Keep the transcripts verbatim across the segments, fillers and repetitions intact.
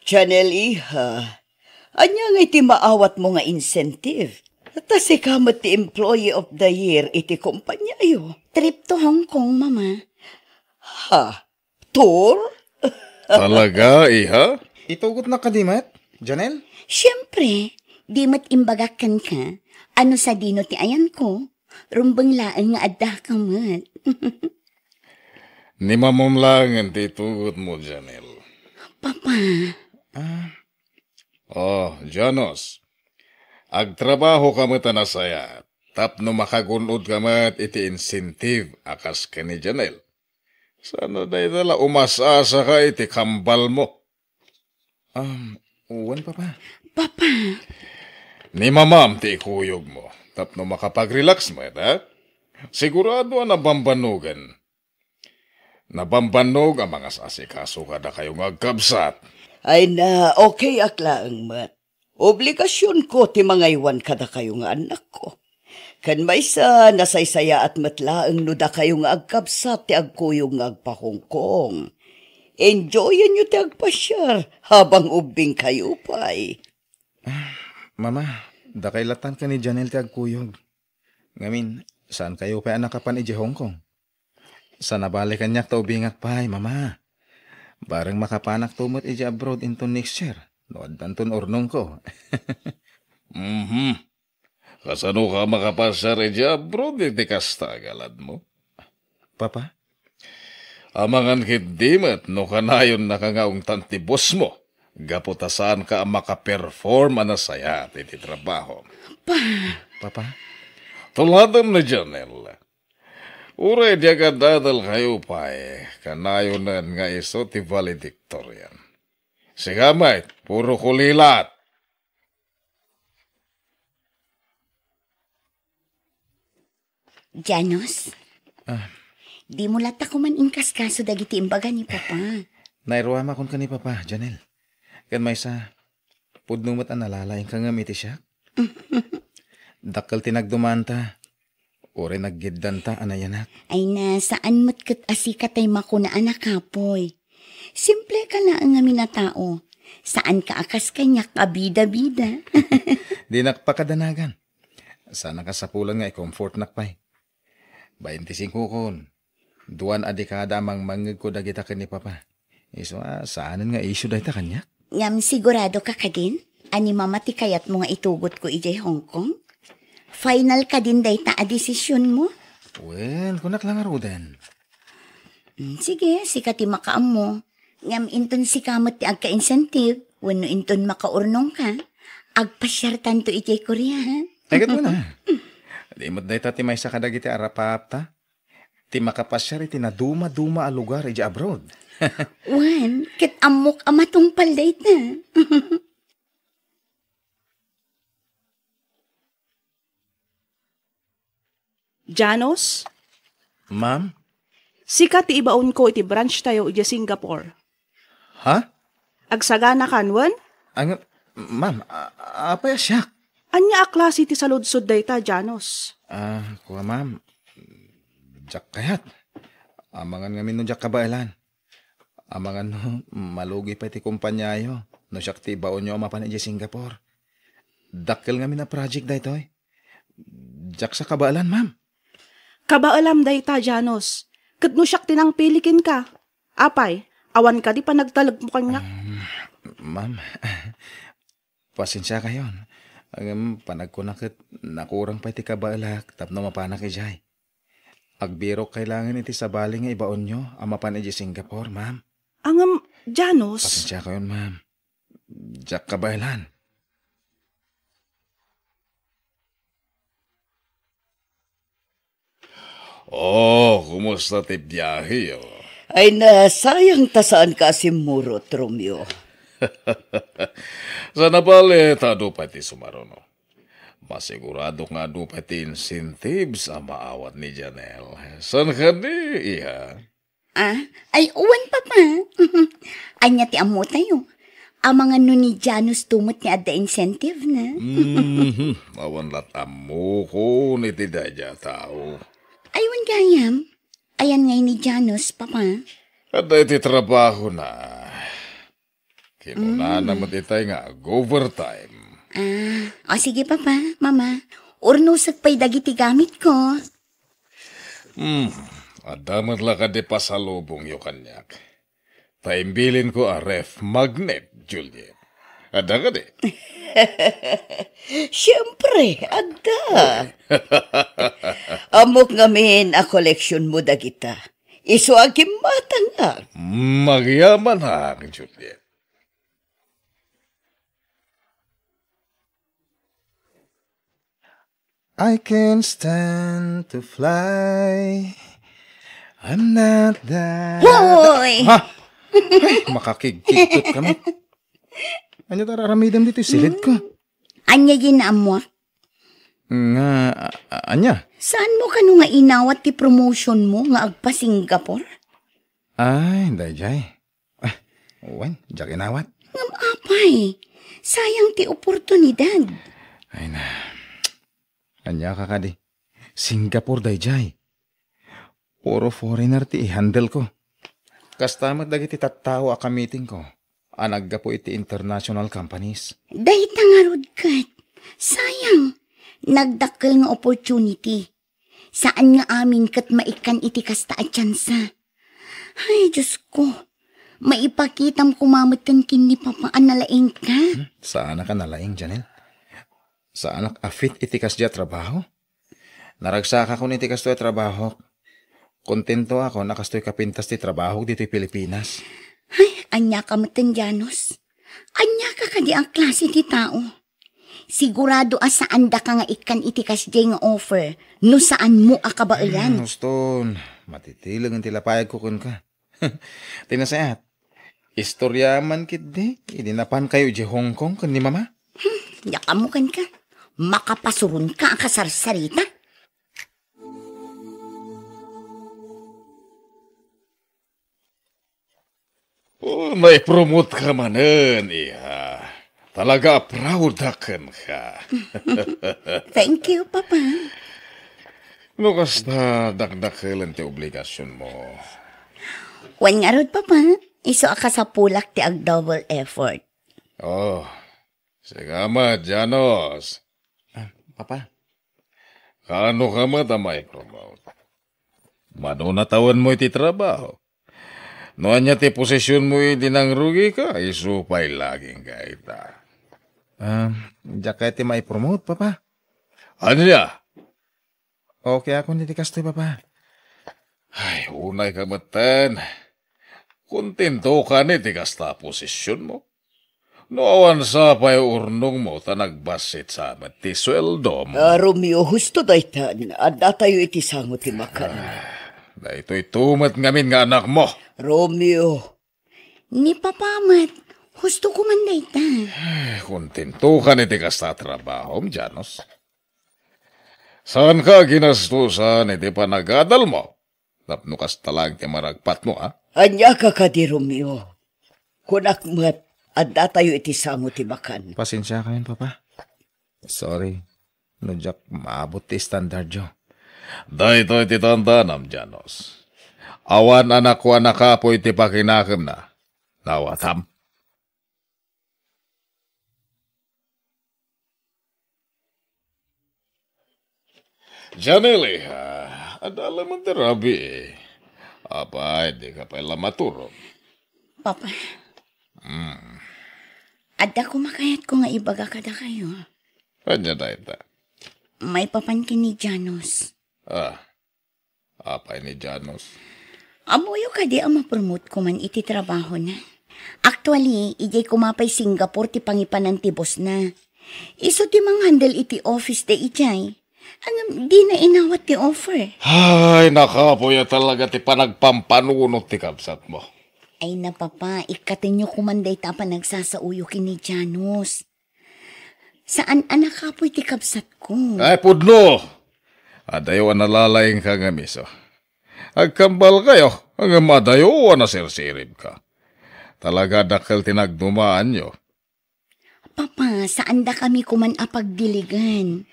Janelle, iha, ania ngay ti maawatmo nga incentive? Ta sika met ti Employee of the Year iti kompaniayo. Trip to Hong Kong, Mama. Ha? Tour? Talaga, iha? Itugotna kadi met, Janelle? Siempre, di met imbagak kenka, ano sadino ti ayanko, rumbeng laeng nga addaka met. Ni mamam laengen ti itugotmo, Janelle. Papa. Ah. Oh, Janos. Agtrabaho ka met a nasayaat, tapno makagun-od ka met iti incentive a kas ken ni Janelle. Sana dayta la umas-asa ka iti kambalmo. Um, wen, Papa. Papa. Ni mamam ti ikuyogmo, tapno makapag-relax met, ha? Sigurado a nabambannogan. Nabambannog a mangas-asikaso kadakayo nga agkabsat. Ay na, okay ak laeng met. Obligasionko ti mangaywan kadakayo nga annakko. Ken maysa, nasaysayaat met laeng no dakayo nga agkabsat ti agkuyog nga agpa-Hong Kong. Enjoyenyo ti agpasiar habang ubbingkayo pay. Ah, Mama, dakay latta ken ni Janelle ti agkuyog. Ngamin, saankayo pay a nakapan idiay Hong Kong? Sa nabali kaniak ta ubingak pay, Mama. Bareng makapanakto met idiay abroad inton next year, no addanton urnongko. Mhm. Kasano ka makapasiar idiay abroad iti kasta a galadmo? Papa? Amangan ketdi met no kanayonnaka nga ungtan ti bossmo, gapu ta saanka a makaperform a nasayaat iti trabaho. Pa- Papa? Tuladen ni Janelle. Uray di agad-adalkayo pay, kanayonen nga isu ti valedictorian. Sika met, puro kulilat. Janos? Ah. Dimo latta koma inkaskaso dagiti imbaga ni Papa. Nairuamakon ken ni Papa, Janelle. Ken maysa, pudno met a nalalaingka ngem iti siak. Dakkel ti nagdumanta. Uray naggiddanta a nayanak. Ay na, saan met ket a sika tay makuna a nakapuy. Simple ka laeng ngamin a tao. Saan ka a kas kaniak a bida-bida. Dinak pakadanagan. Saan a kasapulan nga i-comfortnak pay. Bainti singkokon. Duan a dekada a mangmangngegko dagita ken ni Papa. Isu a, saanen nga issue dayta kaniak. Ngem sigurado ka kadin a ni Mama ti kayatmo nga itugotko idiay Hong Kong? Final kadin dayta a desisionmo? Wen, kunak la ngaruden. Mm, sige, sika ti makaammo. Ngem inton sika met ti agka-incentive, wenno inton makaurnongka, agpasiartanto idiay Korea, ha? Ay, ket kuna. Di met dayta ti maysa kadagiti arapaapta. Ti makapasiar iti naduma-duma a lugar idiay abroad. Wen, ket ammok a matungpal dayta. Janos? Ma'am? Sika ti ibaonko iti branch tayo idiay Singapore. Ha? Agsaganakan, wen? Ang, ma'am, a-, apay a siak? Ania a klase ti saludsod dayta, Janos? Ah, kua, ma'am. Diak kayat. Amangan ngamin no diak kabaelan. Amangan no malugi pay ti kompaniayo no siak ti ibaonyo a mapan idiay Singapore. Dakkel ngamin a project daytoy. Diak sa kabaelan, ma'am. Kabaelam dayta, Janos. Ket no siak ti nangpili kenka, apay, awan kadi panagtalekmo kaniak? Um, ma'am, pasensiakayon. Ngem panagkuna ket nakurang pay ti kabaelak tapno mapanak idiay. Agbirok kailangan iti sabali nga ibaonyo a mapan idiay Singapore, ma'am. Ngem, Janos. Pasensiakayon, ma'am. Diak kabaelan. Oh, kumusta ti biaheyo? Ay na, sayang ta saanka a simmurot, Romeo. Sa nabali, ta adu pay ti sumaruno. Masigurado nga adu pay ti incentives a maawat ni Janelle. Saan kadi, iha? Ah, ay, wen, Papa. Ania ti ammotayo? Amangan no ni Janus to met ni adda incentive na. Mhm. Awan lat ammokon iti daydiay a tao. Ay, wen gayam. Ayan ngay ni Janus, Papa. Adda iti trabaho na. Kinunana met itay nga ag-overtime. Ah, o sige, Papa, Mama. Urnosek pay dagiti gamitko. Hmm, adda met la kadi pasalubongyo kaniak. Ta imbilinko a ref magnet, Juliet. Adda kadi? Siempre, adda. Ammok ngamin a koleksionmo dagita. Isu a gimmatangak. Magyamanak, Juliet. I can stand to fly. I'm not that. Hoy! Ha? Ay, makakigkigtot kami. Anya ta raramidem ditoy silid ko? Anya din ammo? Nga, a-, a-, anya? Saan mo kano nga inawat ti promotion mo nga agpa-Singapore? Ay, dayjay. Ah, wen, diak inawat. Ngem apay, sayang ti oportunidad. Ay na. Ania ka kadi? Singapore dayjay. Puro foreigner ti i-handle ko. Kasta met dagiti tattao a kamiting ko a naggapu iti international companies. Dayta ngarud ket, sayang, nagdakkel nga opportunity. Saan nga amin ket maikkan iti kasta a tiansa. Ay, Diosko, maipakitam koma metten ken ni Papa a nalaingka. Hmm? Saanak a nalaing, Janelle. Saanak a fit iti kasdiay a trabaho. Naragsakakon iti kastoy a trabahok. Kontentoakon a kastoy kapintas ti trabahok ditoy Pilipinas. Ay, ania ka metten, Janos? Ania ka kadi a klase ti tao? Sigurado a saandaka nga ikkan iti kasdiay nga offer no saanmo a kabaelan. Hmm, Houston, matitileng ti lapayagko kenka. Ti nasayaat, istorya man ketdi idi napankayo idiay Hong Kong ken ni Mama. Hmm, diak ammo kenka. Makapasuronka a kasarsarita. Oh, naipromote ka manen, iha. Talaga a proud a kenka. Thank you, Papa. No kasta, dakdakelen ti obligasionmo. Wen ngarud, Papa, isu a kasapulak ti ag-double effort. Oh, sika met, Janos. Ah, Papa. Kaano ka met a maipromote? Mano natawenmo iti trabaho? No ania ti posisionmo idi nangrugika, isu pay lagingka ita. Ah, diak kayat ti maipromote, Papa. Ania? Okay akon iti kastoy, Papa. Ay, unay ka metten. Kontentokan iti kasta a posisionmo. No awan sa pay urnongmo ta nagbassit sa met ti sueldom. Ah, Romeo, husto daytan. Addatayo iti sango ti makan. Ah, daytoy to met ngamin nga anakmo. Romeo. Ni Papa met, husto ko man dayta. Ay, kontentokan iti kasta a trabahom, Janos. Saanka a ginastosan iti panagadalmo? Tapno kasta laeng ti maragpatmo, a? Ania ka kadi, Romeo? Kunak met, addatayo iti sango ti makan. Pasensiakayon, Papa. Sorry, no diak maabot ti standardyo. Daytoy ti tantanam, Janos. Awan anakko a nakapuy ti pakinakemna. Nawatam? Janelle, ah, adda laeng ti rabii. Apay, dika pay la maturog? Papa. Hmm. Adda koma kayatko nga ibaga kadakayo. Ania dayta? Maipapan ken ni Janos. Ah, apay ni Janos? Ammoyo kadi a mapromote ko man iti trabahona. Actually, idiay koma pay Singapore ti pangipanan ti bossna. Isu ti manghandle iti office daydiay. Ngem dina inawat ti offer. Ay, nakapuy a talaga ti panagpampanunot ti kabsatmo. Ay, na, Papa, ikkatenyo koman dayta a panagsasaoyo ken ni Janos. Saan a nakapuy ti kabsatko. Ay, pudno! Adayo a nalalaingka ngem isu. Agkambalkayo, ngem adayo a nasirsiribka. Talaga dakkel ti nagdumaanyo. Papa, saandakami koman a pagdiligen.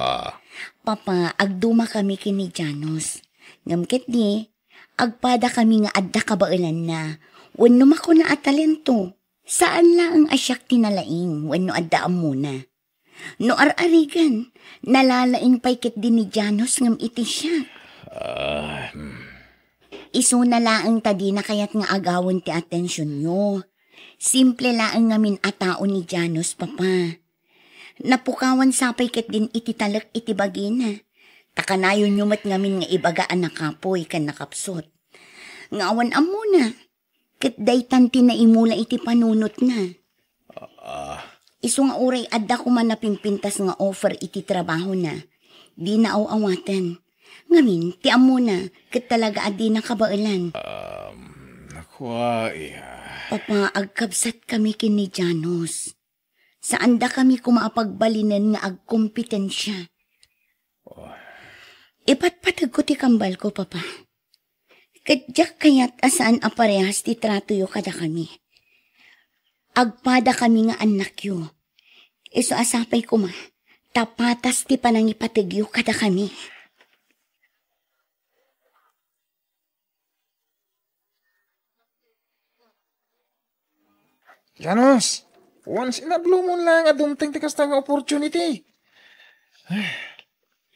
Ha? Papa, agdumakami ken ni Janos. Ngem ketdi, agpadakami nga adda kabaelanna. Wenno makuna a talento. Saan laeng a siak ti nalaing wenno adda ammona. No ar-arigan, nalalaing pay ketdi ni Janos ngem iti siak. Ah, hmm. Isuna laeng ta dina kayat nga agawen ti atensionyo. Simple laeng ngamin a tao ni Janos, Papa. Napukawan sapay ketdin iti talek iti bagina. Ta kanayonyo met ngamin nga ibaga a nakapuy ken nakapsut. Nga awan ammona, ket daytan ti naimula iti panunotna. Ah. Isu nga uray adda koma napimpintas nga offer iti trabahona, dina aw-awaten. Ngamin, ti ammona, ket talaga a dina kabaelan. Um, nakua, iya. Papa, agkabsat kami ken ni Janos. Saandakami koma a pagbalinen nga agkompetensia. Oh. Ipatpategko ti kambalko, Papa. Ket diak kayat a saan a parehas ti tratoyo kadakami. Agpadakami nga annakyo. Isu a sapay koma, ta patas ti panangipategyo kadakami. Janos, once in a blue moon lang a dumteng ti kasta nga opportunity.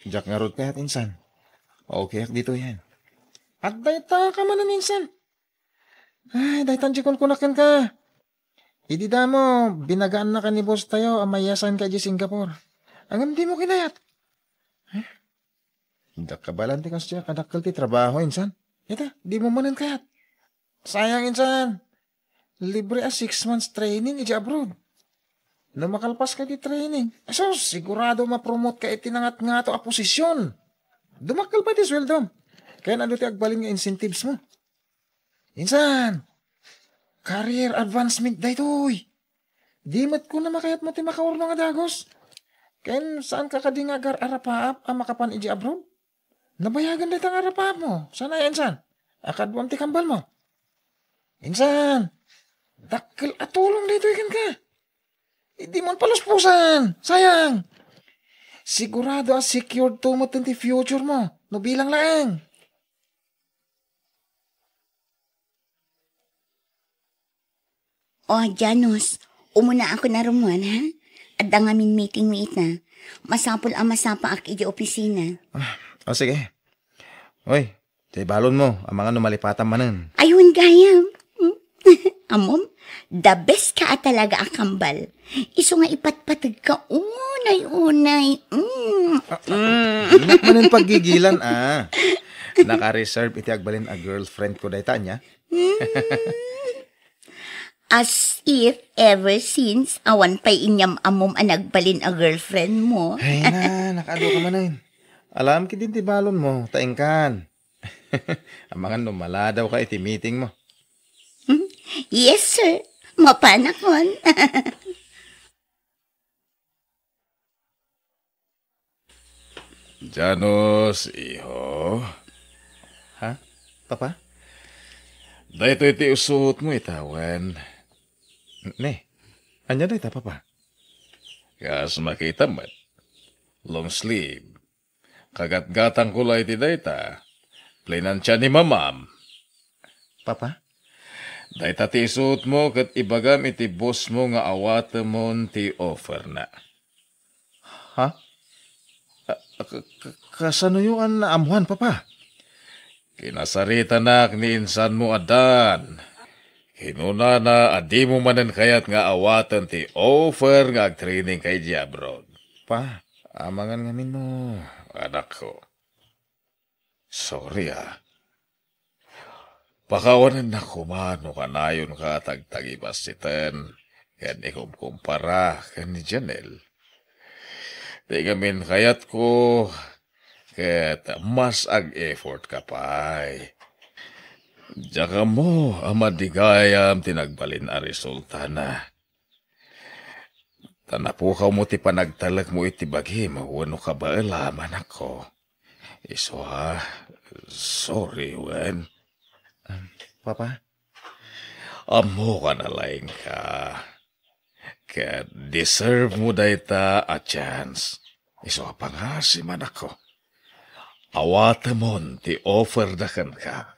Diak ngarud kayat insan. Okay ak ditoy. Adda ita ka manen insan. Ay, daytan ti kunkunak kenka. Idi damo, binagaanna ka ni boss tayo a mayasan ka idiay Singapore. Ngem dimo kinayat. Diak kabaelan ti kasdiay, kadakkel ti trabaho, insan. Ita, dimo manen kayat. Sayang, insan. Libre a six months training idiay abroad. No makalpas ka iti training, asus, sigurado ma-promote ka iti nangatngato a posisyon. Dumakkel pay ti sueldom. Ken adu ti agbalin nga incentives mo. Insan, career advancement daytoy. Di met kuna makayatmo ti makaurno nga dagus. Ken saan ka kadi nga agar-arapaap a makapan idiay abroad? Nabayagen dayta nga arapaap mo. Saan aya, insan? Akaduam ti kambal mo. Insan, dakkel a tulong daytoy kenka. Idi mo paluspusan, sayang. Sigurado a secured to met ti future mo, no bilang laeng. O, Janos, umuna ako na rummuan, ha? Adda ngamin meeting mi ita. Masapul a masapaak iti opisina. Ah, o, sige. Oy, ti balon mo, amangan no malipatam manen. Ayun, gayam. Ammom, the best ka a talaga a kambal. Isu nga ipatpateg ka unay-unay. Mm. Ah, ah, mm. Di met manen paggigilan, ah. Naka-reserve iti agbalin a girlfriend ko dayta, ania? Mm. As if ever since, awan pay inyam-ammom a nagbalin a girlfriend mo. Ay na, nakaadu ka manen. Alam ketdin ti balon mo, ta inkan. Amangan no maladaw ka iti meeting mo. Hmm? Yes, sir. Mapanakon. Janos, iho. Ha? Papa? Daytoy ti isuot mo ita, wen? Ne, ania dayta, Papa? Kas makita met. Long sleeve. Kagatgatangko la iti dayta. Plinansia ni mamam. Papa? Dayta ti isuot mo ket ibagam iti boss mo nga awatemon ti offer na. Ha? A, ka, ka, kasanoyo a naammuan, Papa? Kinasaritanak ni insanmo a Dan. Kinunana a dimo manen kayat nga awaten ti offer nga agtraining ka idiay abroad. Pa, amangan ngamin no. Anakko. Sorry, ah. Pakawanennak koma no kanayonka a tagtagibassiten ken ikumkumpara ken ni Janelle. Ti ngamin kayatko, ket mas ag-effort ka pay. Diak ammo a madi gayam ti nagbalin a resultana. Ta napukawmo ti panagtalekmo iti bagim wenno kabaelam, anakko. Isu a, sorry, wen. Um, Papa? Ammok a nalaingka. Ket deserve mo dayta a chance. Isu a pangasim, anakko. Awatemon ti offer da kenka.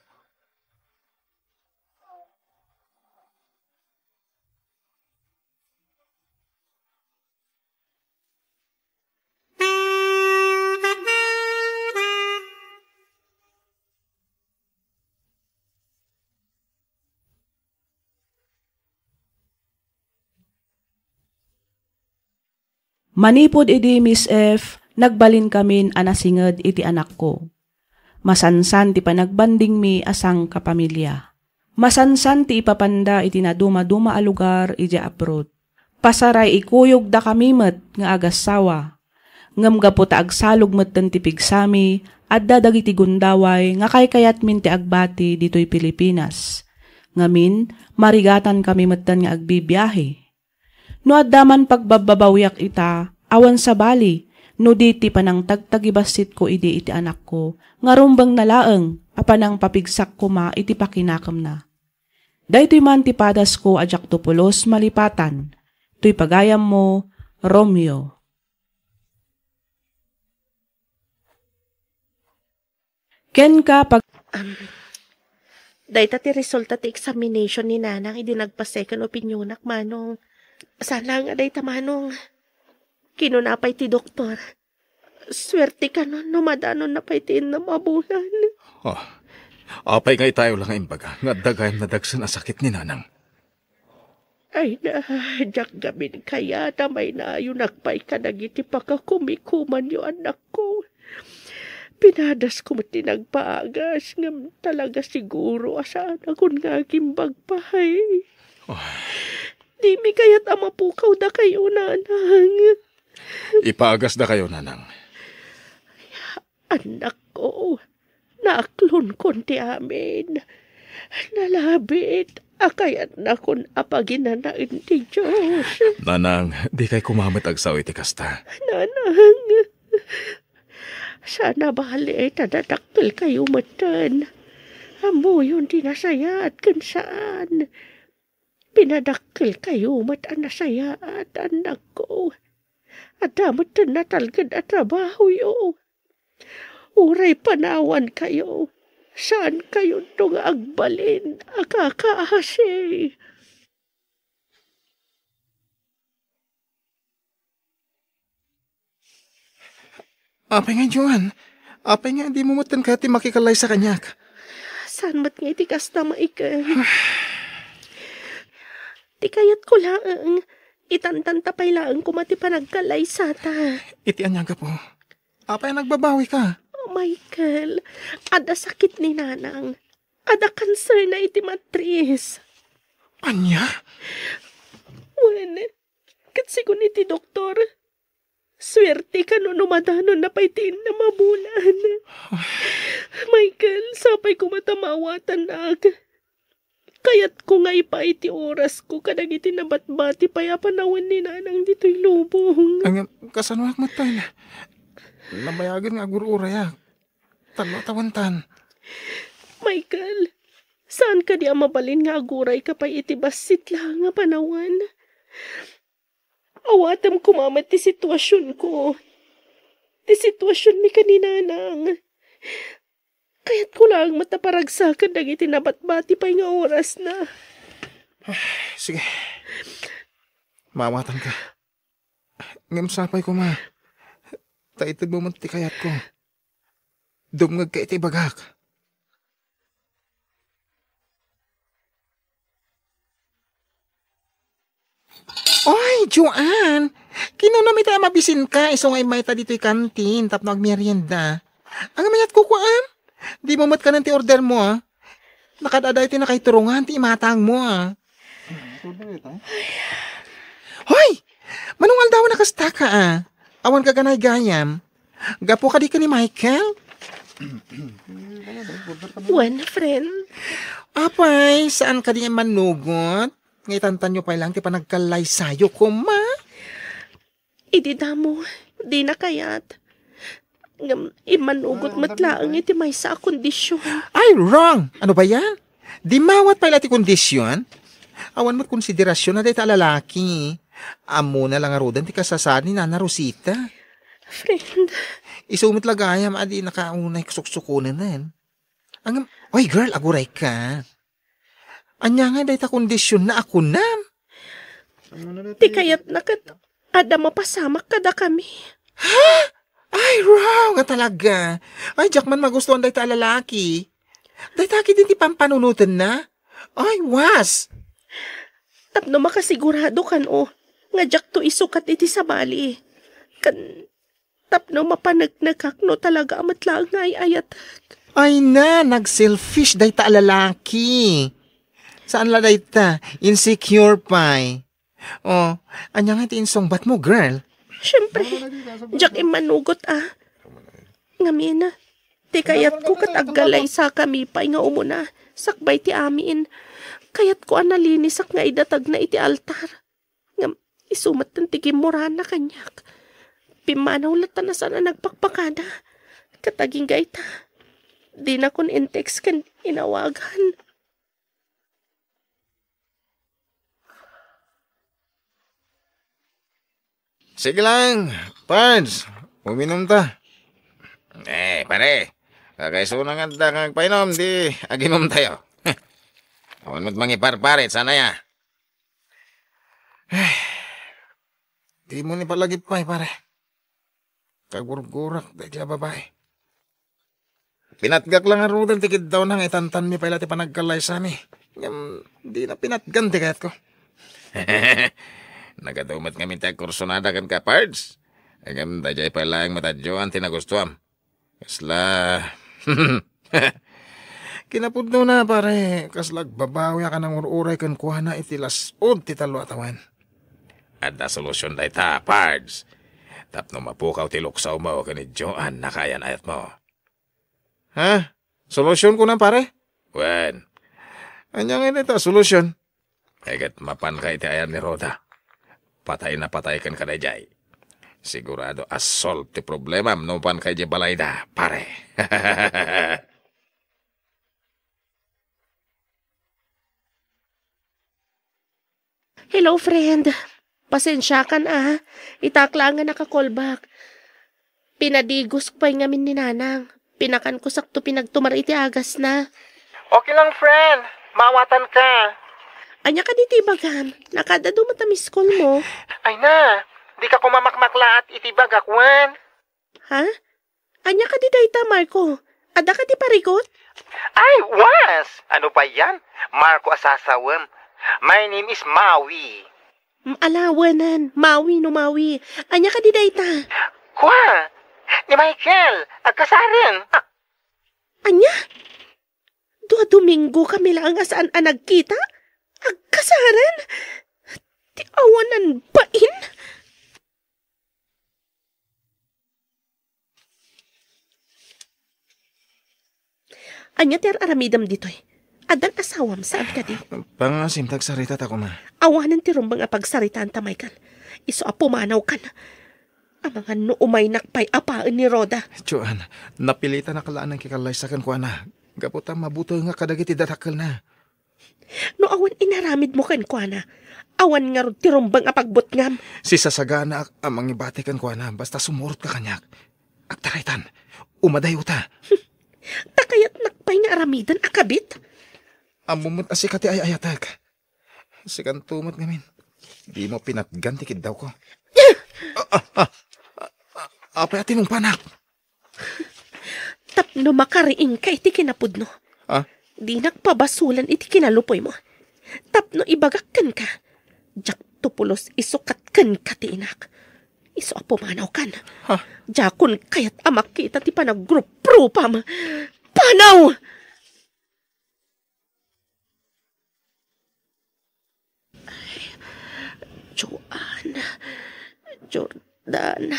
Manipud idi, Miss F, nagbalinkamin a nasinged iti anakko. Masansan ti panagbandingmi a sangkapamilia. Masansan ti ipapanda iti nadumaduma a lugar idiay abroad. Pasaray ikuyogdakami met nga agassawa. Ngem gapu ta agsalog metten ti pigsami, adda dagiti gundaway nga kaykayatmin ti agbati ditoy Pilipinas. Ngamin, marigatankami metten nga agbibiahe. No adda man pagbabbabawiak ita, awan sabali, no di ti panangtagtagibassitko idi iti anakko, nga rumbengna laeng a panangpapigsak koma iti pakinakemna. Daytoy man ti padasko a diakto pulos malipatan. Toy pagayammo, Romeo. Kenka pag- Am, dayta ti resulta ti examination ni Nanang idi nagpa-second opinionak, Manong. Sana nga dayta, Manong. Kinuna pay ti doktor, "Suerte ka no, no madanonna pay ti innem a bulan." Ah, apay nga itayo la nga imbaga nga adda gayam nadagsen a sakit ni Nanang? Ay na, diak gamin kayat a mainayonak pay kadagiti pakakumikumanyo, anakko. Pinadasko met ti nagpaagas, ngem talaga siguro a saanakon nga agimbag pay. Ah. Dimi kayat a mapukaw dakayo, Nanang. Ipaagasdakayo, Nanang. Annakko, naaklonkon ti amin. Nalabit a kayatnakon a paginanaen ti Dios. Nanang, dikay koma met agsao iti kasta. Nanang, sana bali ta dadakkelkayo metten. Ammoyon ti nasayaat ken saan. Pinadakkelkayo met a nasayaat, annakko. Adda metten natalged a trabahoyo. Uray panawankayo, saankayonto nga agbalin a kakaasi. Apay nga, Joan? Apay nga dimo metten kayat ti makikallaysa kaniak? Saan met nga iti kasta, Michael? Ti kayatko laeng, itantanta pay laeng koma ti panagkallaysata. Iti ania gapu? Apay a nagbabawika? Oh, Michael, adda sakit ni Nanang. Adda kanserna iti matris. Ania? Wen, ket sigun iti doktor, suerte kano no madanonna pay ti innem a bulan. Michael, sapay koma ta maawatannak. Kayatko nga ipaay ti orasko kadagiti nabatbati pay a panawen ni Nanang ditoy lubong. Ngem, kasanoak metten? Nabayagen nga agur-urayak. Tallo a tawentan. Michael, saan kadi a mabalin nga agurayka pay iti bassit laeng a panawen? Awatem koma met ti situasionko. Ti situasionmi ken ni Nanang. Kayatko laeng met a paragsaken dagiti nabatbati pay nga orasna. Sige. Maawatanka. Ngem sapay koma ta itedmo met ti kayatko. Dumngegka iti ibagak. Oy, Joan! Kinunam iti a mabisinka, isu nga immayta ditoy kantin tapno agmerienda. Ang mayat kukuan? Dimo met kanen ti order mo, ah. Nakad-ada iti nakaiturongan ti imatang mo, ah. Hoy! Manong aldaw na kasta ka, ah. Awan ka ganay gayam. Gapu kadi ken ni Michael? Wen, friend. Apay, saan kadi nga manugot? Nga itantanyo pay lang ti panagkallaysayo, koma? Idi damo, dina kayat. Ngem, immanugot met laeng iti maysa a kondisyon. Ay, wrong! Ano ba yan? Dimawat pay la ti kondisyon? Awan met konsiderasion na dayta a lalaki. Ammona la ngaruden ti kasasaad ni Nana Rosita. Friend. Isu met la gayam a dinaka unay suksukonenen. Ang, oy girl, aguray ka. Ania nga dayta kondisyon na a kunam? Ti kayatna ket adda mapasamak kadakami. Ha? Ay, wow, nga talaga. Ay, diak man magustuhan dayta a lalaki. Dayta ketdin ti pampanunotenna? Ay, was! Tapno makasigurado kano nga diakto isukat iti sabali. Tapno mapaneknekak no talaga a met laeng nga ay-ayatek. Ay na, nag-selfish dayta a lalaki. Saan la dayta? Insecure pay. Oh, ania nga ti insungbat mo, girl? Siyempre, diak immanugot a. Ngamin, ti kayatko ket aggallaysakami pay nga umuna, sakbay ti amin. Kayatko a nalinisak nga idatagna iti altar. Ngem isu metten ti gimmurana kaniak. Pimmanaw latta a saan a nagpakpakada. Ket agingga ita, dinakon in-text ken inawagan. Sige lang, Pards. Uminom ta. Eh, pare, kakaisuna nga adda kang agpainom, di aginom tayo. Awan met mangiparparit, sana ya. Eh, di mo ni palagip pay, pare. Kagurgurak daydi a babai. Pinatgak la ngaruden ti kiddawna nga itantanmi pay la ti panagkallaysami. Ngem, dina pinatgan ti kayatko. Nagadu met ngamin ti agkursunada kenka, Pards. Ngem, daydiay pay laeng matadioan ti nagustuam. Kasla, kinapudnona, pare, kasla agbabawi a kanangur-uray kenkuana iti las-ud ti tallo a tawen. Adda solusion dayta, Pards. Tapno mapukaw ti luksawmo ken ni Joan a kaayan-ayatmo. Ha? Solusion kunam, pare? Wen. Ania ngay dayta a solusion? Ay, ket mapanka iti ayan ni Rhoda. Patay na patay kenka daydiay. Sigurado a solve ti problemam no mapanka idiay balayda, pare. Hello, friend. Pasensiakan, a. Itak laeng nga naka-call back. Pinadigusko pay ngamin ni Nanang. Pinakanko sakto pinagtumar iti agasna. Okay lang, friend. Maawatanka. Ania kadi ti ibagam? Nakaad-adu met a miss call mo. Ay na, dika koma makmaklaat iti ibagak, wen. Ha? Ania kadi dayta, Marco? Adda kadi parigot? Ay, was! Ano ba yan? Marco a sasawem. My name is Maui. Mm, ala, wen, Maui no Maui. Ania kadi dayta? Kua, ni Michael, agkasaren. Ah, ania? Dua Domingo kami laeng a saan a nagkita? Agkasaren? Ti awanan bain? Ania ti ar-aramidem ditoy? Addan asawam, saan kadi? Pangasim, tagsarita ta koma. Awanen ti rumbeng a pagsaritaan ta, Michael. Isu a pumanawkan. Amangan no umaynak pay a paen ni Rhoda. Joan, napilitanak la a nangkikallaysa kenkuana. Gapu ta mabutengak kadagiti dadakkelna. No awan inaramidmo kenkuana, awan ngarud ti rumbeng a pagbutngam. Sisasaganak a mangibati kenkuana basta sumurotka kaniak. Agtaraytan, umadayuta. Ta kayatnak pay nga aramiden a kabit? Ammom met a sika ti ay-ayatek. Sikanto met ngamin. Dimo pinatgan ti kiddawko. Ah, ah, ah, ah, ah, apay a tinungpanak? Tapno makariingka iti kinapudno. Ah? Dinak pabasolen iti kinalupoymo. Tapno ibagak kenka, diak to pulos isu ket kenka ti inak. Isu a pumanawkan. Ha? Diakon kayat a makita ti panagrupropam. Panaw! Joan, Jordan,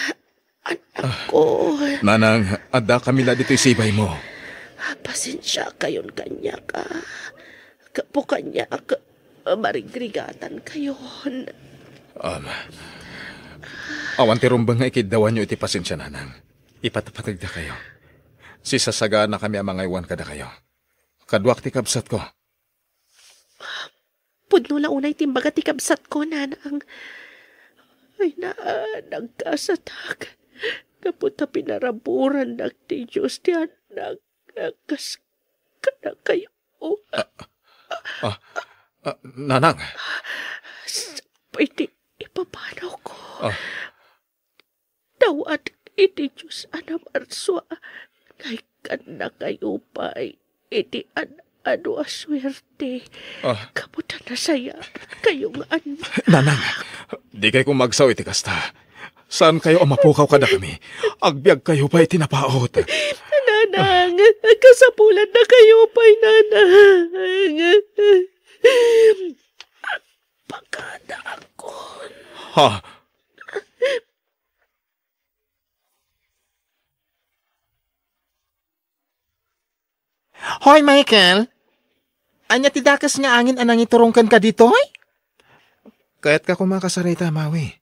anakko. Nanang, adda kami la ditoy sibaymo. Pasensiakayon kaniak, a. Gapu kaniak, marigrigatankayon. Um, awan ti rumbeng nga ikiddawanyo iti pasensia, Nanang. Ipatpategdakayo. Sisasaganakami a mangaywan kadakayo. Kaduak ti kabsatko. Pudno la unay ti imbaga ti kabsatko, Nanang. Ay na, nagkasatak. Gapu ta pinaraburannak ti Dios ti annak a kas kadakayo. Ah, ah, ah, Nanang. Sapay ti ipapanawko. Ah. Dawatek iti Dios a namarsua nga ikkannakayo pay iti an-adu a suerte. Ah. Gapu ta nasayaatkayo nga annak. Nanang, dikay koma agsaw iti kasta. Saankayo a mapukaw kadakami. Agbiagkayo pay iti napaut. Nanang, kasapulannakayo pay, Nanang. Pagkadaakon. Ha? Hoy, Michael! Ania ti dakes nga angin a nangiturong kenka ditoy? Kayatka koma kasarita, Mawi.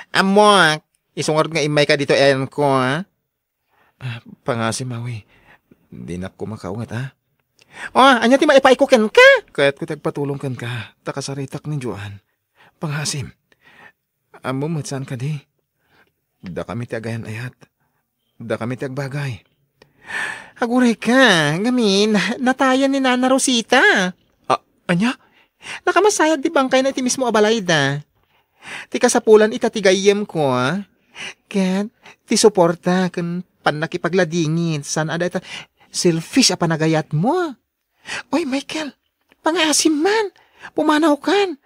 Ammoak, isu ngarud nga immayka ditoy ayanko, ha? Ah, pangngaasim, Mawi. Dinak koma kaunget, ha? Oh, ania ti maipaayko kenka? Kayatko ti agpatulong kenka, ta kasaritak ni Joan. Pangngaasim. Ammom met saan kadi? Dakami ti agayan-ayat. Dakami ti agbagay. Aguray ka, ngamin, natayan ni Nana Rosita. Ah, ania? Nakamasayag ti bangkayna iti mismo a balayda. Ti kasapulan ita ti gayyemko, a? Ket ti suporta ken pannakipagladingit, saan a dayta selfish a panagayatmo. Oy, Michael, pangngaasim man. Pumanawkan.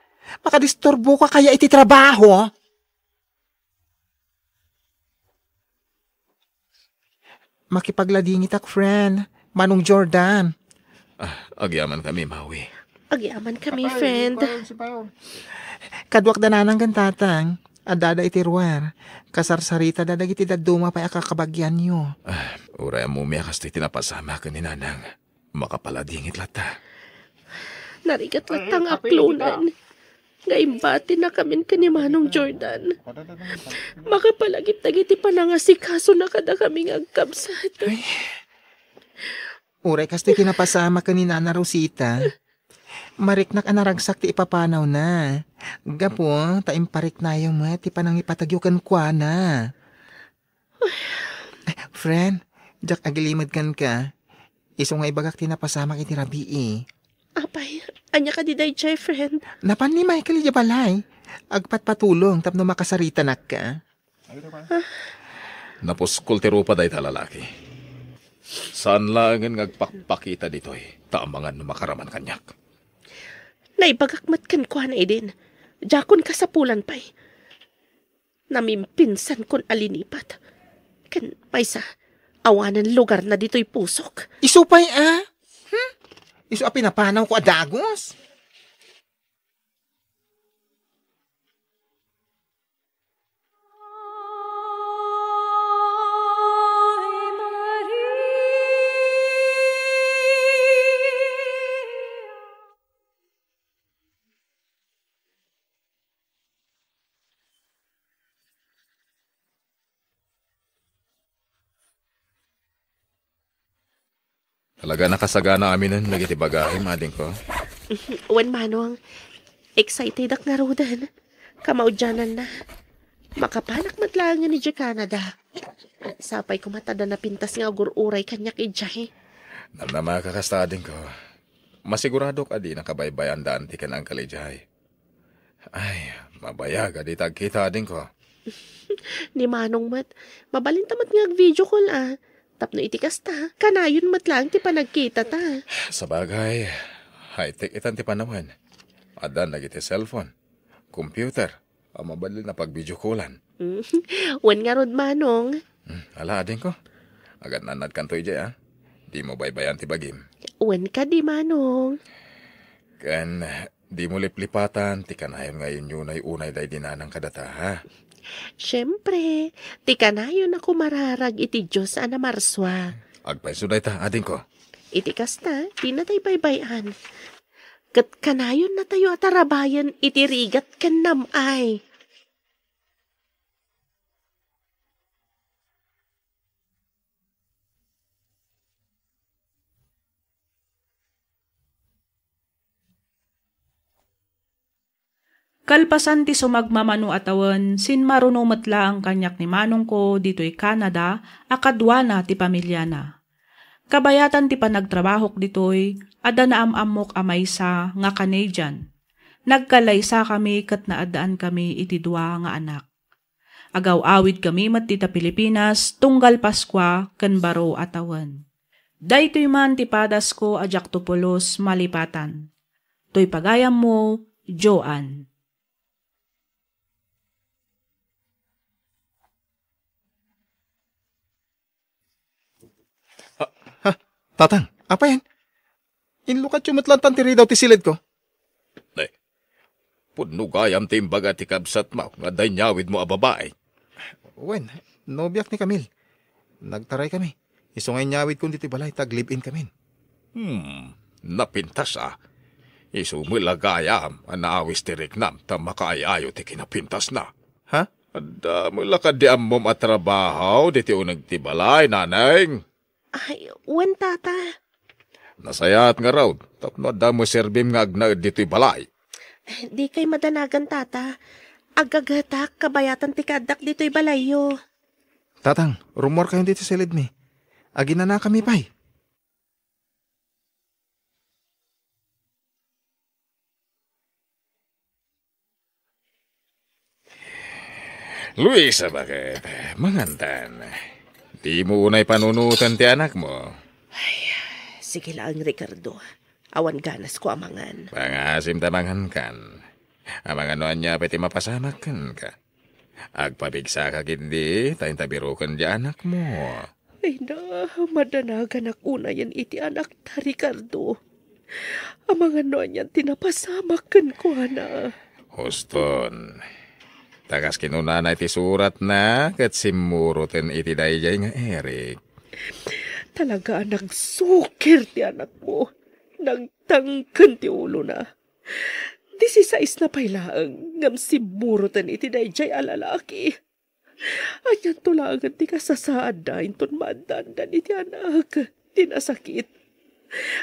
Makadisturboka kaya iti trabaho? Makipagladingitak, friend. Manong Jordan. Ah, agyamankami, Mawi. Agyamankami, friend. Kaduak da nanang ken tatang. Addada iti ruar. Kasarsaritada dagiti dadduma pay a kakabagianyo. Ah, uray ammomi a kastoy ti napasamak ken ni nanang. Makapaladingit latta. Narigat latta nga aklonan nga imbatinakamin ken ni Manong Jordan. Makapalagip dagiti panangasikasona kadakami nga agkabsat. Ay. Uray kastoy ti napasamak ken ni Nana Rosita. Mariknak a naragsak ti ipapanawna. Gapu ta impariknayo met ti panangipategyo kenkuana. Friend, diak agilimed kenka. Isu nga ibagak ti napasamak iti rabii. Apay, ania kadi daydiay, friend? Napan ni Michael idiay balay. Agpatpatulong tapno makasaritanak ka. Napuskol ti rupa dayta lalaki. Saan laengen nga agpakpakita ditoy, ta amangan no makaraman kaniak. Naibagak met kenkuana idin. Diakon kasapulan pay. Namimpinsankon a linipat. Ken maysa, awanen lugarna ditoy pusok. Isu pay a? Hmm? Isu a pinapanawko a dagus? Talaga nakasagana aminen dagiti bagayem, adingko. Wen, Manong, excitedak ngaruden. Kamaudiananna, makapanak met laengen idiay Canada. Sapay koma ta adda napintas nga agur-uray kaniak idiay. Namnama ka kasta, adingko. Masiguradok a di nakabaybayan da Auntie ken Uncle idiay. Ay, mabayag a dita agkita, adingko. Ni Manong met, mabalinta met nga ag-video call a. Tapno iti kasta, kanayon met laeng ti panagkitata. Sabagay, high-tech itan ti panawen. Addan dagiti cellphone, computer, a mabalin a pag-video callan. Wen ngarud, Manong. Hmm, ala, adingko. Agatnannadkanto idiay, a. Dimo baybayan ti bagim. Wen kadi, Manong. Ken dimo liplipatan ti kanayon nga inyunay unay daydi nanang kadata, ha? Siempre, ti kanayon a kumararag iti Dios a namarsua. Agpayso dayta, adingko. Iti kasta, dinatay baybay-an. Ket kanayonnatayo a tarabayen iti rigat ken nam-ay. Kalpasan ti sumagmamano a tawen, sinmaruno met laeng kaniak ni manongko ditoy Canada a kaduana ti pamiliana. Kabayatan ti panagtrabahok ditoy, adda naam-ammok a maysa nga Canadian. Nagkalaysakami ket naaddaankami iti dua nga anak. Agaw-awidkami met dita Pilipinas tunggal Paskua ken baro a tawen. Daytoy man ti padasko a diakto pulos malipatan. Toy pagayammo, Joan. Tatang, apay? Inlukatyo met lantan ti ridaw ti silidko. Eh, pudno gayam ti imbaga ti kabsatmo nga adda inyawidmo a babai. Wen, nobiak ni Camille. Nagtaray kami. Isu nga inyawidkon ditoy balay, ta ag-live-in kamin. Hmm, napintas a. Isu met la gayam a naawis ti riknam ta makaay-ayo ti kinapintasna. Ha? Adda met la kadi ammom a trabaho ditoy uneg ti balay, Naneng? Ay, wen, Tata. Nasayaat ngarud, tapno adda met serbim nga agnaed ditoy balay. Dikay madanagan, Tata. Agagatak, kabayatan ti kaaddak ditoy balayyo. Tatang, rummuarkayon ditoy silidmi. Aginanakami pay. Luisa, baket, mangantan. Dimo unay panunoten ti anakmo. Ay, sige laeng, Ricardo. Awan ganasko a mangan. Pangasim ta mangankan. Amangan no ania pay ti mapasamak kenka. Agpapigsaka ketdi ta inta biroken ti anakmo. Ay na, madanaganak unayen iti anakta, Ricardo. Amangan no anian ti napasamak kenkuana. Huston. Ta kas kinunana iti suratna, ket simmuroten iti daydiay nga Eric. Talaga a nagsukir ti anakmo. Nagtangken ti ulona. Disisais na pay laeng ngem simmuroten iti daydiay a lalaki. Anianto laengen ti kasasaadda inton maaddaandan iti anak ti nasakit?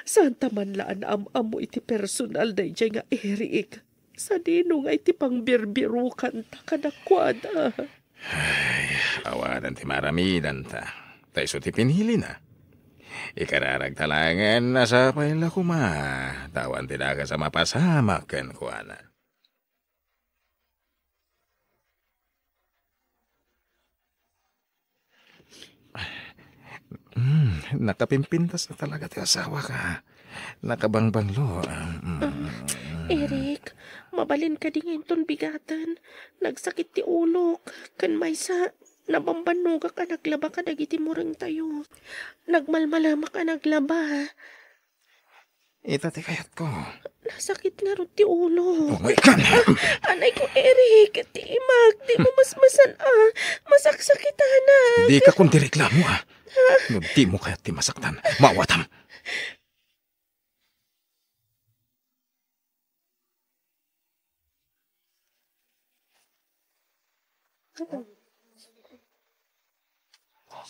Saanta man la a naam-ammo iti personal daydiay nga Eric. Sadino nga iti pangbirbirokanta kadakuada? Ay, awanen ti maaramidanta. Ta isu ti pinilina. Ikararagta laengen a sapay la koma, ta awan ti dakes a mapasamak kenkuana. Mm, nakapimpintas na talaga ti asawak. Nakabangbanglo. Mm. Ah, Eric, mabalin kadi nga inton bigaten? Nagsakit ti ulok. Ken maysa, nabambannogak a naglaba kadagiti murengtayo. Nagmalmalemak a naglaba. Ita ti kayatko. Nasakit ngarud ti ulo. Umay ka na. Ah, anay ko, Eric, timak, di mo masmasan, ah. Masaksakitanak. Di ka kundi reklamo, ah. Ah. No di mo kayat ti masaktan, maawatam.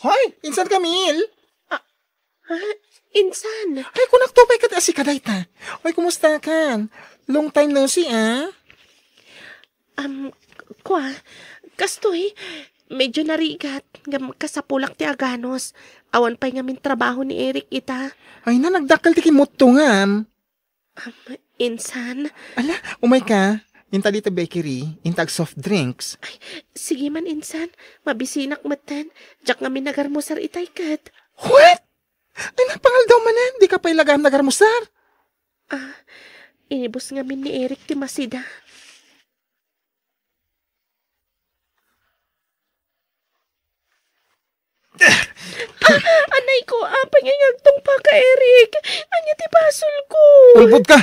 Hoy, insan Camille? Ah, ah, insan. Ay, kunak to pay ket asika dayta. Hoy, kumusta kan? Long time no see, ah? Um, kua, kastoy, medyo narigat, ngem kasapulak ti aganos. Awan pay ngamin trabaho ni Eric ita. Ay na, nagdakkel ti kimmutto ngem. Um, insan? Ala, umay ka. Inta dita bakery, inta ag soft drinks. Ay, sige man, insan. Mabisinak metten. Diak ngamin nagarmusar itay ket. What? Ay, napangaldaw manen, di ka pay lagam nagarmusar. Ah, inibus ngamin ni Eric ti masida. Ah, anay ko, apay nga agtungpa ka, Eric? Ania ti basol ko? Ulbod ka!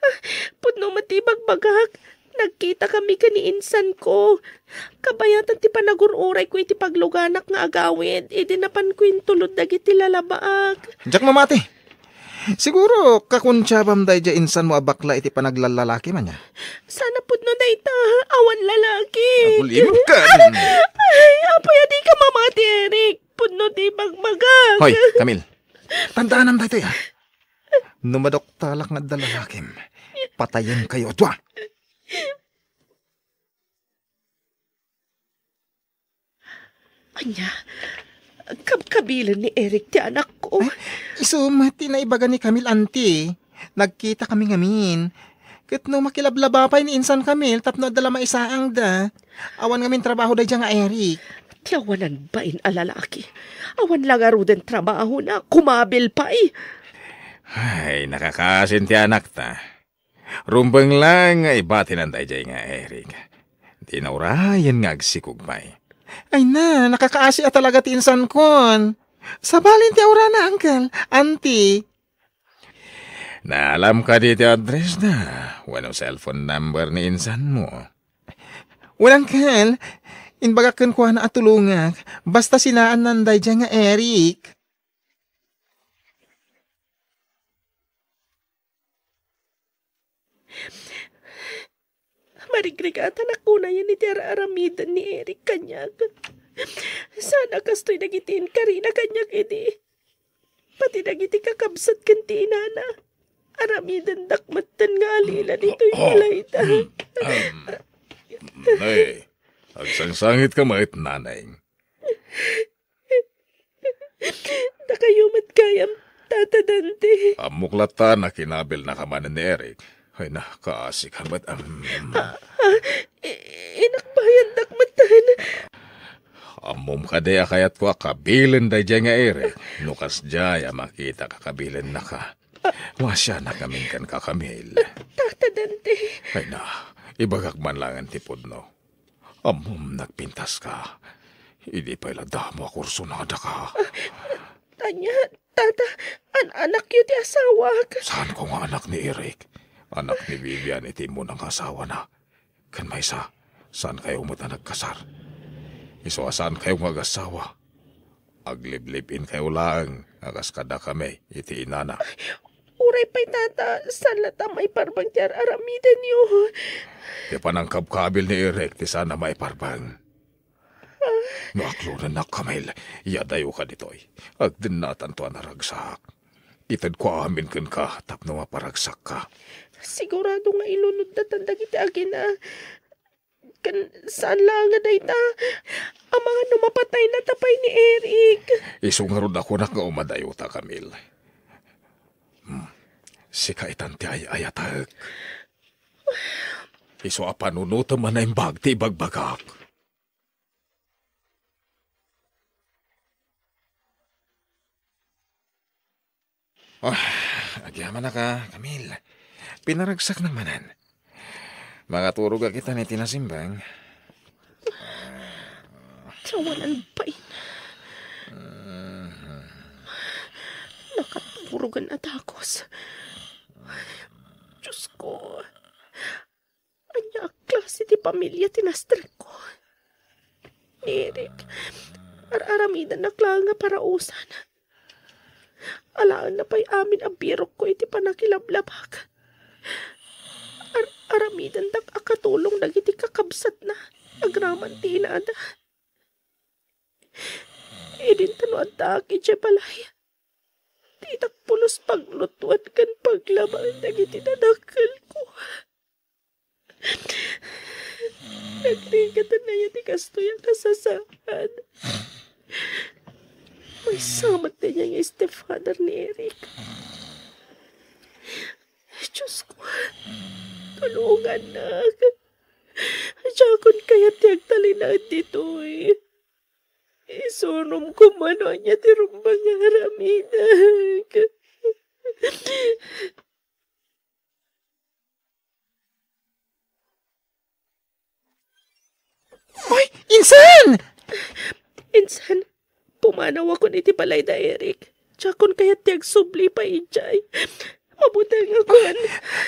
Ah, pudno met ti ibagbagak. Nagkita kami ken ni insan ko. Kabayatan ti panagur-uray ko iti pagluganak nga agawid, idi napan ko intulod dagiti lalabaak. Diak mamati. Siguro, kakuntiabam daydiay insanmo a bakla iti panaglallalaki man, ya? Sana pudno dayta, awan lalaki. Agulimem ka. Ay, apoy, adi ka mamati, Eric. Pudno ti bagbaga. Hoy, Camille. Tandaanam daytoy, ha? No maduktalak nga adda lalakim, patayen kayo, dua. Ania? Kabkabilen ni Eric ti anakko. Ay, isu met ti naibaga ni Camille, anti. Nagkita kami ngamin. Ket no makilablaba pay ni insan Camille tapno adda la maisaangda. Awan ngamin trabaho daydiay nga Eric. Ti awanan bain a lalaki. Awan la ngaruden trabahona, kumabil pay. Ay, nakakaasin ti anakta. Rumbeng laeng nga ibatinan daydiay nga Eric. Di na urayen nga agsikog pay. Ay na, nakakaasi a talaga ti insankon. Sabali ti aurana, Uncle, Auntie. Naalam kadi ti address na wenno cellphone number ni insanmo? Wen, Uncle, imbagak kenkuana a tulongak, basta sinaannan daydiay nga Eric. Marigrigatan a kunayan iti ar-aramiden ni Eric kaniak. Saan a kastoy dagiti inkarina kaniak idi. Pati dagiti kakabsat ken ti inana, aramidendak metten nga alila ditoy balayda. Hmm, hmm. Nay, agsangsangitka met, nanay. Dakayo met gayam, Tata Dante. Ammok latta a kinabilnaka manen ni Eric. Ay na, kaasika met, am. Ah, ah, i-, inakbayandak metten. Ammom kadi a kayatko a kabilen daydiay nga Eric, no kasdiay a makitak a kabilennaka. Masianak ngamin kenka, Camille. Tata Dante. Ay na, ibagak man laeng ti pudno. Ammom nagpintaska. Idi pay la damo a kursunadaka. Ania, Tata, an-anakyo ti asawak. Saanko nga anak ni Eric. Anak ni Vivian iti immuna nga asawana. Ken maysa, saankayo met a nagkasar. Isu a saankayo nga agassawa, aglibliib-inkayo laeng a kas kadakami iti inana. Uray pay, Tata, saan latta a maiparbeng ti ar-aramidenyo. Ti panangkabkabil ni Eric ti saan a maiparbeng. No aklonennak, Camille, iyadayoka ditoy. Agdennatanto a naragsak. Itedko amin kenka tapno maparagsakka. Sigurado nga ilunodna tan dagiti agina. Ken saan laeng a dayta. Amangan no mapatayna ta pay ni Eric. Isu ngarud a kunak nga umadayota, Camille. Hmm. Sika itan ti ay-ayatek. Isu a panunotem a naimbag ti ibagbagak. Ah, agyamanak a, Camille. Pinaragsaknak manen. Makaturogak itan iti nasimbang. Awanan pay. Nakaturogan a dakes. Diyos ko. Ania a klase ti pamilia ti nastrekko? Ni Eric, ar-aramidennak laeng nga parausan. Alaenna pay amin a birokko iti pannakilablabak. Ar-, aramidendak a katulong dagiti kakabsatna agraman ti inada. Idinta no addaak idiay balay, ditak pulos paglutuan ken paglabaen dagiti nadakkelko. Nagrigat a naya ti kastoy a kasasaan. Maysa met daydiay nga stepfather ni Eric. Diyos ko, tulongannak. Diakon kayat ti agtalinaed ditoy. Isuromko man no ania ti rumbeng nga aramidak. Oy, insan! Insan, pumanawakon iti balay da Eric. Diakon kayat ti agsubli pay idiay. Mabutengakon.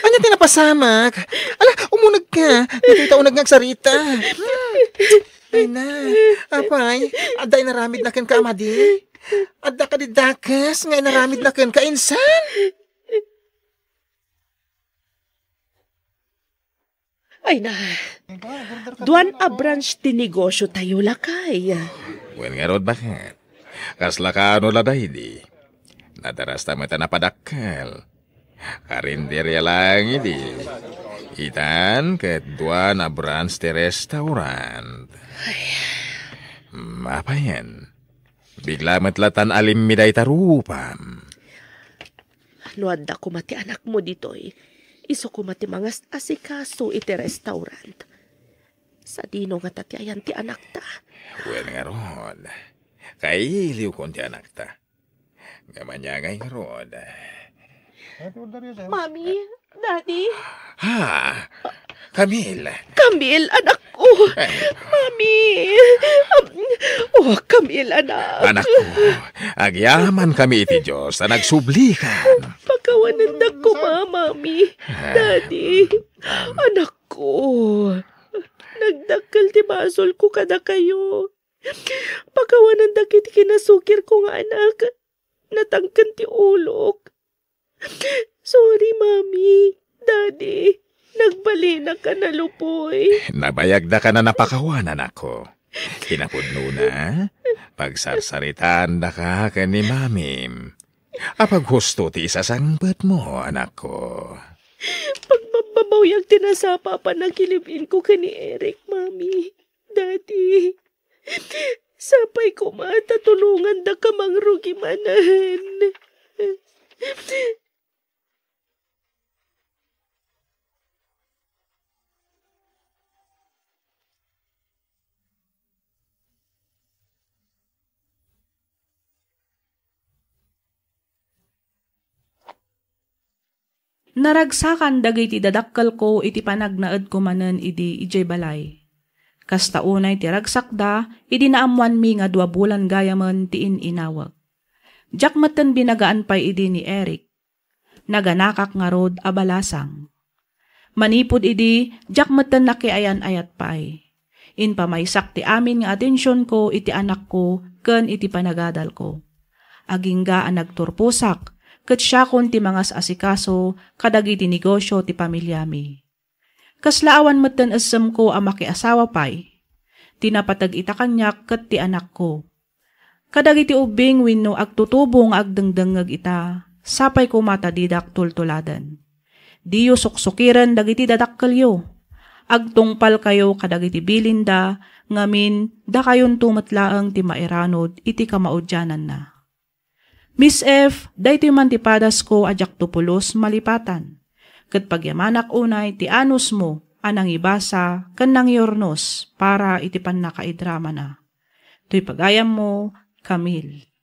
Ania ti napasamak? Ala, umunegka. Ditoy ta uneg nga agsarita. Hmm. Ay na, apay, adda inaramidna kenka a madi? Adda kadi dakes nga inaramidna kenka, insan? Ay na, duan a branch ti negosyo tayo, lakay. Wen ngarud, baket? Kasla kaano la daydi? Nadarasta met a napadakkel. Karinderia laeng idi. Itan ket duan a branch ti restaurant. Ay. Hmm, apayen? Bigla met latan alimmi dayta rupam. No adda koma ti anakmo ditoy, isu koma ti mangas-asikaso iti restaurant. Sadino ngata ti ayan ti anakta? Wen ngarud, kailiwkon ti anakta. Ngem ania ngay ngarud? Mami, Daddy. Ha? Camille. Camille, anak. Mami! Oh, Camille, anak. Anakko, agyamankami iti Dios ta nagsublikan. Pakawanendak koma, Mami. Daddy, anakko. Nagdakkel ti basolko kadakayo. Pakawanen dagiti kinasukirko nga anak. Natangken ti ulok. Sorry, Mami. Daddy, nagbalinak a nalupoy. Nabayagdaka a napakawan, anakko. Kinapudnona, pagsarsaritaandaka ken ni Mamim. Apaghusto ti isasangpetmo, anakko. Pagmammabawyag ti nasapa a pannakilib-inko ken ni Eric, Mami. Daddy, sapay koma ta tulongandaka mangrugi manen. Naragsakan dagiti dadakkelko iti panagnaedko manen idi idiay balay. Kasta unay ti ragsakda idi naammoanmi nga dua bulan gayamen ti in-inawek. Diak metten binagaan pay idi ni Eric. Naganakak ngarud a balasang. Manipud idi, diak metten nakiayan-ayat pay. Impamaysak ti amin nga atensionko iti anakko ken iti panagadalko. Agingga a nagturposak, ket siakon ti mangas-asikaso kadagiti negosio ti pamiliami. Kasla awan metten essemko a makiasawa pay. Ti napateg ita kaniak ket ti anakko. Kadagiti ubbing wenno agtutubo nga agdengdengngeg ita, sapay koma ta didak tultuladen. Diyo suksukiren dagiti dadakkelyo. Agtungpalkayo kadagiti bilinda, ngamin, dakayonto met laeng ti mairanod iti kamaudiananna. Miss F, daytoy man ti padasko a diakto pulos malipatan. Ket pagyamanak unay ti anusmo a nangibasa ken nangiurnos para iti pannakaidramana. Toy pagayammo, Camille.